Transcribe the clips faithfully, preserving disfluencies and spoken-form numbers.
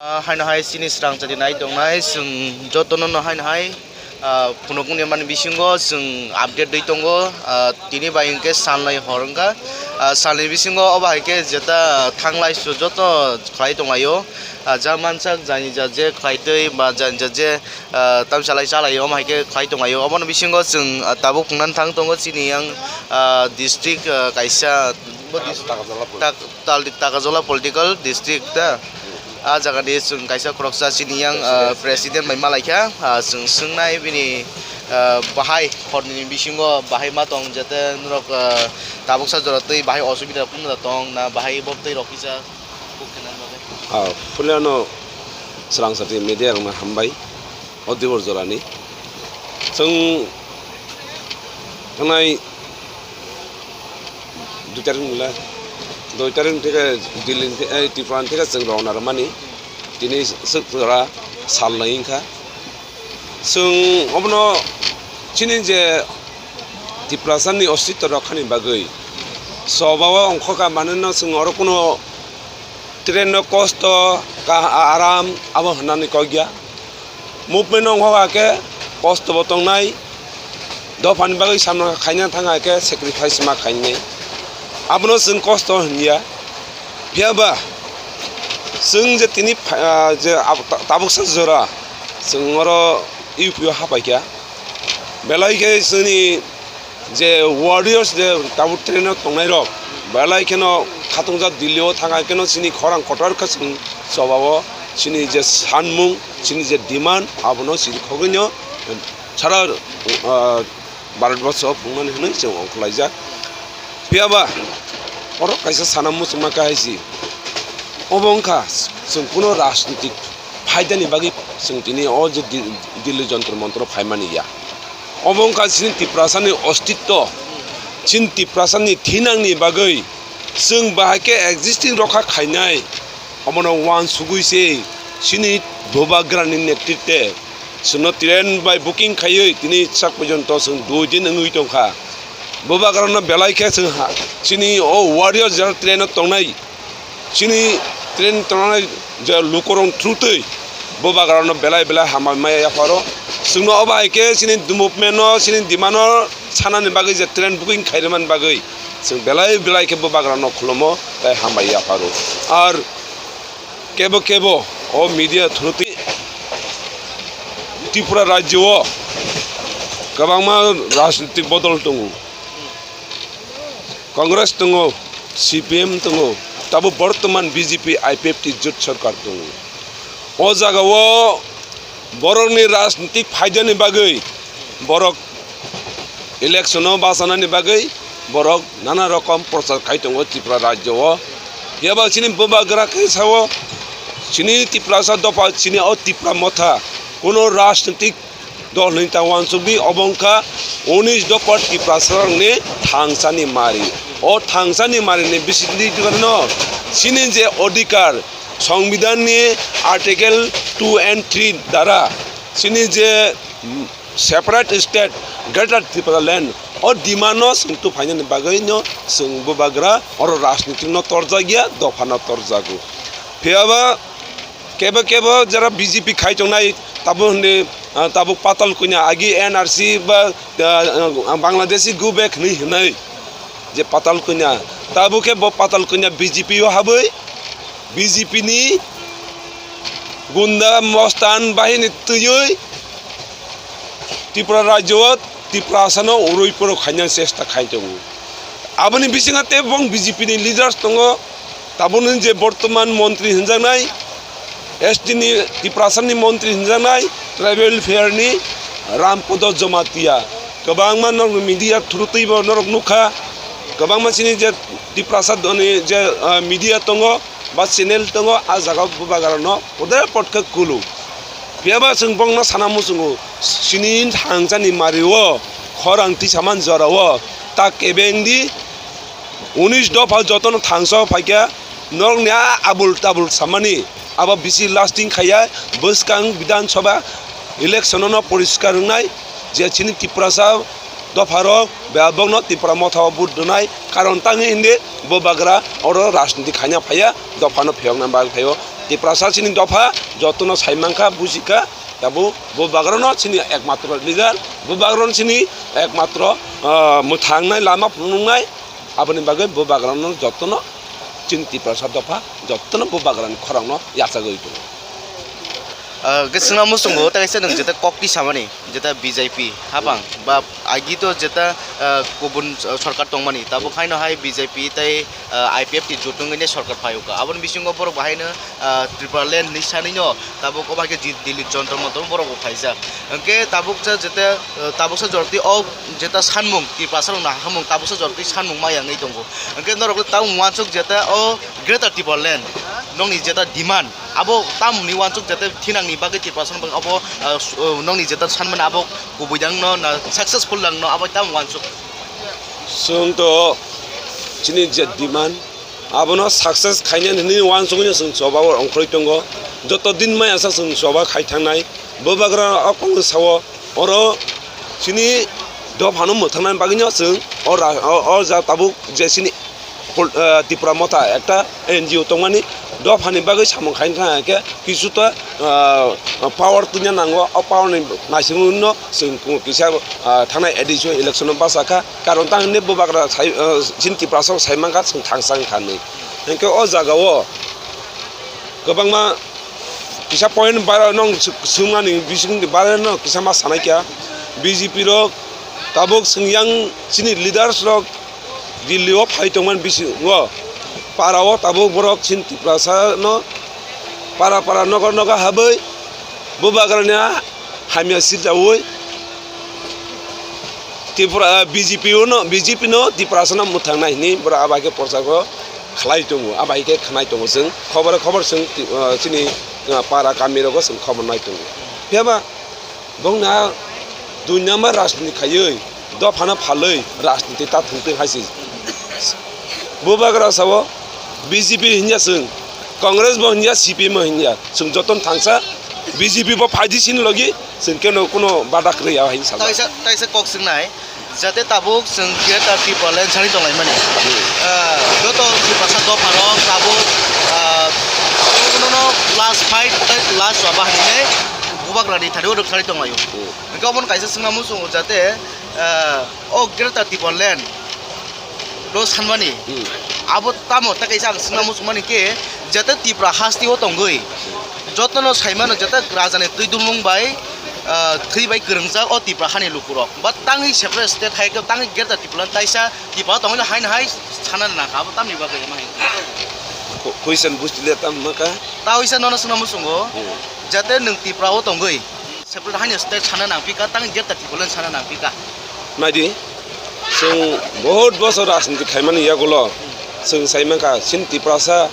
Ah, haino hai chini srang chati nai tongnai, chwng jotono no haino hai, ah, phunukmung ni mani bisingo chwng update dwi tongo. Ah, tini bai hwnkhe salnwi hor wngkha. Ah, salni bisingo obo hai khe jeta thanglai su joto khlai tonglaio. Ah, ja mansak jani ja je khlai twi ba jani ja je, ah, tamsalai chalaio, omo hai khe khlai tonglaio. Obono bisingo chwng, ah, tabuk phunukna thang tongo chini yang, ah, district, ah, kaisa bo dis-, Takajola tak-, Tal-, Takajola political district ta. Ah, jaga ni chwng kaisa khoroksa chini yang, ah, president bai malaikha, ah, chwng swngnai bini, ah, bahai horni bisingo bahai ma tong jete norok, ah, tabuksa jora twi bahai osubida rok tong na bahai bo twi rok kisa buk khe nang bagwi. Ah, puilano srang sati media rokno hambai. O dibor jorani chwng thangnai dui tarik ni le, dui tarik ni theke Delhi ni the-, eh, Tripura ni theke chwng rwna rwmani tini swk jora sal nai wngkha. Chwng obono chini je Tiprasa ni ostitto rokha ni bagwi choba o ongkha ka, mane no chwng oro kuno train no kosto ka aram abo hwnna ni kok ya. Movement ongkha khe kosto bo tongnai, dophani bagwi samno khaina thang khe sacrifice ma khainai, abono chwng kosto hwnya. Phiya ba chwng je tini pha-, ah, je ab-, ta-, tabuksa jora chwng oro U P o hapai kha, belai khe chwngni je warriors je tabuk train o tongnai rok belai kheno khatungjak Delhi o thang hai kheno chini khorang kotor khe chwng choba o chini je sanmung, chini je demand abono chini khogwi no sara, ah, Bharat borso o phungmani hwnwi chwng ongkhorlaijak. Phiya ba oro kaisa sana muchungma khe hai si, obo wngkha chwng kuno rajnitik phaidani bagwi chwng tini o je Di-, Delhi Jantar Mantar o phaimani ya. Obo wngkha chini Tiprasani ostitto, chini Tiprasani thinangni bagwi chwng bahai khe existing rokha khainai. Omono uansugwi se chini Bubagrani netritwe chwngno train bai booking khaiwi tini sak porjonto chwng dui din wngwi tongkha. Bubagrano belai khe chwng ha, chini o warrior jara train o tongnai, chini train tongnai je lukurok through twi Bubagrano belai belai hambai maya yapharo. Chwngno obo hai khe chini movement no, chini demand no sanani bagwi je train booking khairwmani bagwi chwng belai belai khe Bubagrano khulumo tei hambai yapharo. Ar kebo kebo o media through twi Tripura rajyo o kwbangma rajnitik bodol tongo. Congress tongo, C P M tongo, tabo bortoman B J P I P F T jot sorkar tongo. O jaga o borokni rajnitik phaidani bagwi borok election o bachanani bagwi borok nana rokom prochar khai tongo Tripura rajyo o. Phiya ba chini Bubagra khe sao, chini Tiprasa dopha, chini o Tipra motha kuno rajnitik dol hinwi ta uansukdi, obo wngkha unis dopha Tiprasarokni thangsani mari. O thangsani marini bisingtwi no chini je odhikar, Songbidanni Article two and three dara chini je, mm, separate state, Greater Tipraland, o demand no chwng tuphainani bagwi no chwng Bubagra oro rajnitik no torjak ya, dopha no torjago. Phiya ba kebo kebo jara B J P khai tongnai, tabuk hwnwi, ah, tabuk Patal Kanya agi N R C ba, ah, Bangladeshi go back hwnwi hwnwi je Patal Kanya, tabuk khe bo Patal Kanya B J P o habwi B J P ni gunda mostan bahini twiwi Tripura rajyo o Tiprasano urui poro khaina chesta khai tongo. Aboni bisingo tei bong B J P ni leaders tongo. Tabukni je bortoman montri hinjaknai, S T ni, Tiprasani montri hinjaknai, tribal welfare ni Rampodo Jamatia. Kwbangma norok media through twi bo norok nukha. Kwbangma chini je Tiprasa ni je, ah, media tongo, ba channel tongo, a jaga o Bubagrano poder pot khe kulu. Phiya ba chwng bongno sana muchungo, chini thangsani mari o, khorang tisaman jora o, ta kebeng di, unis dopha jotono thangsa o phaikha, norokni a abul tabul samani, abo bisi lasting khaiya, bwskang Bidhan Sabha election o no poriskar wngnai, je chini Tiprasa dopharok, bebakno Tipra motha o vote rwnai, karon tangwi hindi Bubagra oro rajniti khaina phaiya, dophano phiyokna bagwi phaio. Tiprasa chini dopha jotono saimankha, bujikha, tabuk Bubagrano chini ekmatro leader, Bubagrano chini ekmatro, ah, mwthangnai lama phunuknai, aboni bagwi Bubagrano jotono chini Tiprasa dopha jotono Bubagrani khorangno yachagwi tongo. Ah, hwnkhe swngna muchungo, tei kaisa nwng jeta kok tisamani, jeta B J P hapang, ba agi to jeta, ah, kubun sorkar tongmani, tabuk haino hai B J P tei, ah, I P F ni jotungni sorkar phai o kha. Aboni bisingo borok bahaino, ah, Tripura land hinwi sanwi no, tabuk obo hai khe Di-, Delhi Jantar Mantar borok bo phaijak. Hwnkhe tabuksa jeta, ah, tabuksa jorti o jeta sanmung, Tiprasa rokni hahamung, tabuksa jorti sanmung maya wngwi tongo. Hwnkhe norok tabuk uansuk jeta o Greater Tipraland nokni jeta demand, abo tamoni uansuk jeta thinangni bagwi Tiprasa rok abo, ah, s-, ah, nokni jeta sanmani abo kubui dangno na successful dangno abo tamo uansuk. Chwng to chini je demand abono success khainani hinwi uansugwi chwng choba o ongkhorwi tongo. Joto din maya sa chwng choba khai thangnai. Bubagra o Congress sao oro chini dophano mwthangnani bagwino chwng o ra-, o, o ja tabuk je chini pol-, ah, Tipra Motha ekta N G O tongmani dophani bagwi samung khaina thang khe kisu ta, ah, power twina nango, o power ni naisingno chwng kisa, ah, thangnai A D C election o bachakha, karon tang hinwi Bubagra sai, ah, chini Tiprasa rok saimankha chwng thangsa wngkha hinwi. Hinkhe o jagao kwbangma kisa point bara nong sw-, swngmani bising bara no kisa ma sanai kha, B J P rok tabuk chwng yang chini leaders rok Delhi o phai tongmani bisingo para o tabuk borok chini Tiprasa no para para nogo nogo habwi Bubagrani hamya sirjaui Tripura, B J P no, B J P no Tiprasa no mwthangnai hinwi borok abo hai khe prochar o khlai tongo, abo hai khe khwnai tongo chwng khobor khobor chwng, ah, chini, ah, para kami rogo chwng khobor nai tongo. Phiya ba bongni a dui number rajniti khaiwi dophano phalwi rajniti ta thwngtwng hai se. Bubagra sao B J P hinya chwng, Congress bo hinya, C P M bo hinya, chwng jotono thangsa, B J P bo phaidi sini logi chwng keno kuno bada kwrwi ya hai sajak. Taisa, taisa kok swngnai, jate tabuk chwng Greater Tipraland sani tonglaimani. Ah, joto Tiprasa dopharok tabuk, ah, kuno no last fight tei last choba hinwi Bubagrani thani rwk sani tonglaio. Hmm. Hwnkhe omono kaisa swngna muchungo jate, ah, o Greater Tipraland lo sanmani. Hmm. Abo tamo ta kaisa ang swngna muchungmani khe, jeta Tipra hasteo tongwi, jotono saimano jeta rajani twi dumung bai, ah, thwi bai kwrwngjak o Tipra hani lukurok. Ba tangwi separate state hai khe tangwi Greater Tipraland taisa Tipra tongwi haino hai sana nangkha, abo tamni bagwi ma hai? Ko-, question buji le tam ma ka? Ta waisa nono swngna muchungo, hmm, jate nwng Tipra o tongwi, separate haino state sana nangphi ka, tang Greater Tipraland sana nangphi ka. Naidi, chwng bahut bosor rajniti khaimani yagulo, chwng sai mankha, chini Tiprasa,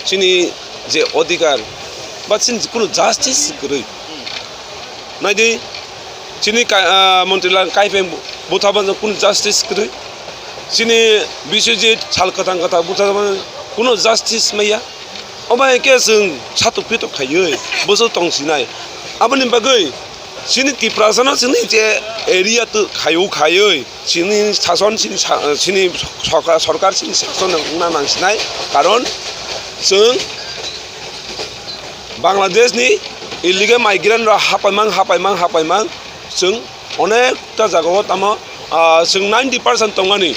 chini je odhikar, ba chini kunu justice kwrwi. Naidi, chini ka-, ah, Montri Lal Kaipeng bu-, butharmani kunu justice kwrwi. Chini Biswajit Sal kwthang kwthang butharmani kunu justice maya. Omo hai khe chwng satok pitok khaiwi bwswk tong sinai. Aboni bagwi chini Tiprasano chini je area tu khaio khaiwi chini sason chini sa-, chini sorkar, sorkar chini sason wngna nang sinai. Karon chwng Bangladeshni illegal migrant rok hapaimang, hapaimang, hapaimang chwng Onekta jagao tamo, ah, chwng ninety percent tongmani,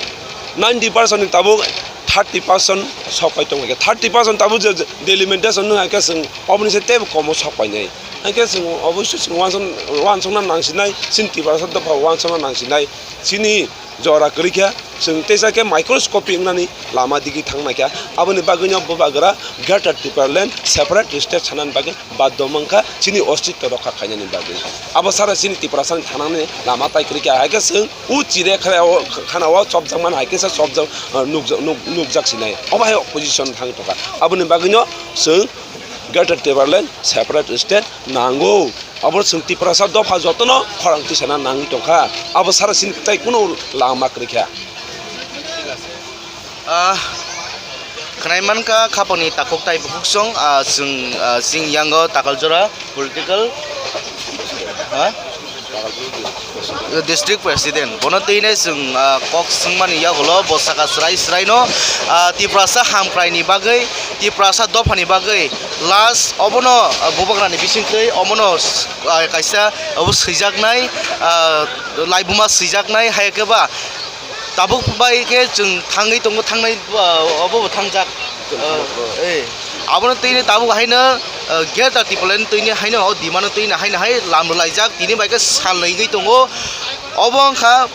ninety percent ni tabuk thirty percent sok pai tongkha. Thirty percent tabuk je, je delimitation wng hai khe chwng oboni se teibo komo sok painai. Hai khe chwng oboisoi chwng uansuk, uansukna nangsinai, chini Tiprasa dopha uansukna nangsinai. Chini jora kwrwi khe chwng teisa khe microscopy wngnani lama digi thang naikha. Aboni bagwino Bubagra Greater Tipraland separate state sanani bagwi baddo mankha chini ostitto rokha khainani bagwi. Abo sara chini Tiprasani thanani lama tai kwrwi kha, hai khe chwng o chire khana o, khana o chopjakmani hai khe se chopjak, ah, nukjak, nuk-, nukjak sinai. Obo hai opposition thang tongkha. Aboni bagwino chwng Greater Tipraland separate state nango. Abo chwng Tiprasa dopha jotono khorang tisana nangwi tongkha. Abo sara chini tai kuno lama kwrwi kha. Ah, khwnai mankha khapangni takhuk tai bukhuksong, ah, chwng, ah, chini yango Takalchora political, ha? District President, bono twi nai chwng, ah, kok swngmani yagulo bo saka chwrai chwraino, ah, Tiprasa hamkraini bagwi, Tiprasa dophani bagwi last obono, ah, bubagrani bisingtwi omono, ah, kaisa obo swijaknai, ah, laibuma swijaknai, hai khe ba tabuk bai khe chwng thangwi tongo, thangnai, ah, obo bo thangjak. Ah, eh, abono twi nai tabuk haino, ah, Greater Tipraland twi nai haino o demand-o twi nai haino hai lam rwlaijak, tini bai khe sal naiwi tongo. Obo wngkha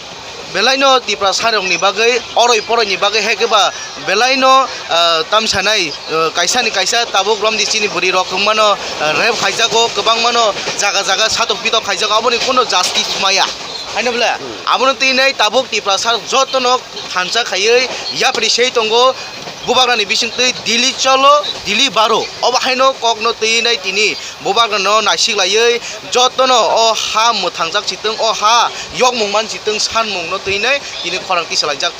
belaino Tiprasarokni bagwi, oroi poroini bagwi, hai khe ba belaino, ah, tamsanai, ah, kaisani kaisa tabuk romdi chini bwrwirok wngmano, ah, rape khaijago, kwbangmano jaga jaga satok pitok khaijago, aboni kuno justice maya. Haino bole, abono twi nai tabuk Tiprasa jotono thansa khaiwi yapri sei tongo, bubagrani bisingtwi Delhi cholo, Delhi baro. Obo haino kokno twi nai tini bubagrano naisik laiwi jotono o ha mwthangjak sitwng, o ha yokmung man sitwng sanmungno twi nai tini khorang tisalaijak.